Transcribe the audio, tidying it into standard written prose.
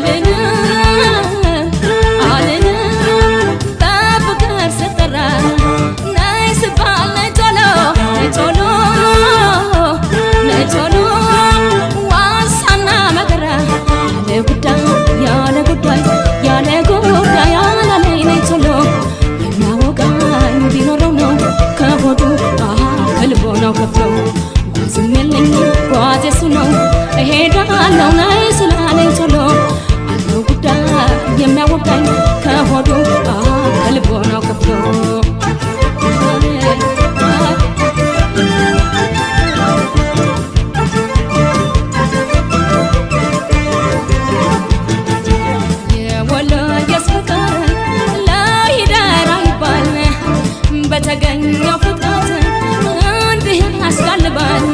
አልልም አልልም፣ በፍቅር ስጠራ ነይ ስባል ነይ ቶሎ፣ ነይ ቶሎ፣ ነይ ቶሎ፣ ዋሳና መከራ ያለ ጉዳይ፣ ያለ ጉዳይ፣ ያለ ጉዳይ አላለኝ ነይ ቶሎ። የሚያወጋኝ ቢኖረው ነው ከሆዱ ከልቦናው ከፍሎ። ጓዝም የለኝ ጓዝ የሱ ነው፣ እሄዳለሁ ነይ ስላለኝ ቶሎ። አለው ጉዳይ የሚያወጋኝ ከሆዱ ከልቦናው ከፍሎ። የወሎዬስ ፍቅር ለይደር አይባል፣ በተገኘው ፍጥረት እንዲህ ያስጋልባል።